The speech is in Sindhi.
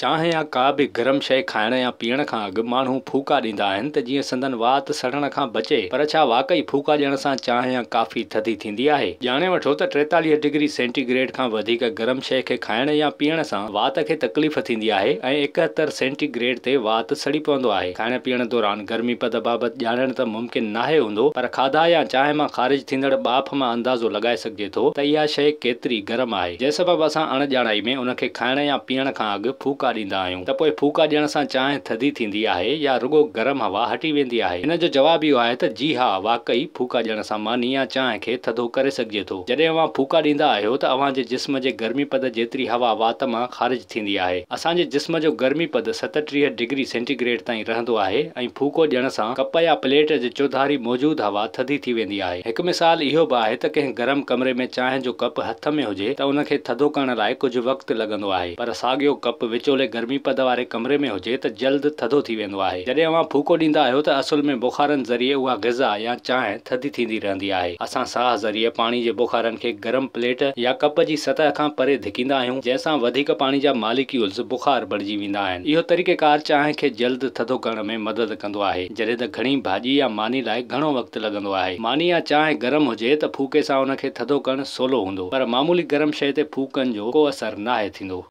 چانهه يا ڪا به گرم شيء کائڻ يا پيئڻ کان اڳ ماڻهو ڦوڪا ڏيندا آهن ته جيئن سندن وات سڙڻ کان بچي، پر ڇا واقعي ڦوڪا ڏيڻ سان چانهه يا ڪافي ٿڌي ٿيندي آهي؟ ڄاڻي وٺو ته 43 ڊگري سينٽي گريڊ کان وڌيڪ گرم شيء کي کائڻ يا پيئڻ سان وات کي تڪليف ٿيندي آهي ۽ 71 سينٽي گريڊ تي وات سڙي پوندو آهي. کائڻ پيئڻ دوران گرمي پد بابت ڄاڻڻ ته ممڪن ناهي هوندو پر کاڌا يا چانهه مان خارج ٿيندڙ ٻاڦ مان اندازو لڳائي سگهجي ٿو ته اها شيء ڪيتري گرم آهي. جنهن سبب اسان اڻ ڄاڻائي ۾ ان کي کائڻ يا پيئڻ کان اڳ ڦوڪا ڏيندا آهيون ته پوء ڦوڪا ڏيڻ سان چانهه ٿڌي ٿيندي آهي يا رڳو گرم هوا هٽي ويندي آهي؟ ان جو جواب اهو آهي ته جي ها واقعي ڦوڪا ڏيڻ سان ماني يا چانهه کي ٿڌو ڪري سگهجي ٿو. جڏهن اوهان ڦوڪا ڏيندا آهيو ته اوهان جي جسم جي گرمي پد جيتري هوا وات مان خارج ٿيندي آهي. اسان جي جسم جو گرمي پد 37 ڊگري سينٽي گريڊ تائين رهندو آهي ۽ ڦوڪو ڏيڻ سان ڪپ يا پليٽ جي چوڌاري موجود هوا ٿڌي ٿي ويندي آهي. هڪ مثال اهو به آهي ته ڪنهن گرم ڪمري ۾ چانهه جو ڪپ هٿ ۾ هجي ته ان کي ٿڌو ڪرڻ لاء ڪجهه وقت لڳندو آهي پر ساڳيو ڪپ وچولي گرمي پد واري ڪمري ۾ هجي ته جلد ٿڌو ٿي ويندو آهي. جڏهن اوهان ڦوڪو ڏيندا آهيو ته اصل ۾ بخارن ذريعي اها غذا يا چانهه ٿڌي ٿيندي رهندي آهي. اسان ساهه ذريعي پاڻي جي بخارن کي گرم پليٽ يا ڪپ جي سطح کان پري ڌڪيندا آهيون جنهن سان وڌيڪ پاڻي جا ماليڪيولز بخار بڻجي ويندا آهن. اهو طريقيڪار چانهه کي جلد ٿڌو ڪرڻ ۾ مدد ڪندو آهي جڏهن ته گهڻي ڀاڄي يا ماني لاء گهڻو وقت لڳندو آهي. ماني يا چانهه گرم هجي ته ڦوڪي سان ان کي ٿڌو ڪرڻ سولو هوندو پر معمولي گرم شيء تي ڦوڪن جو ڪو اثر ناهي ٿيندو.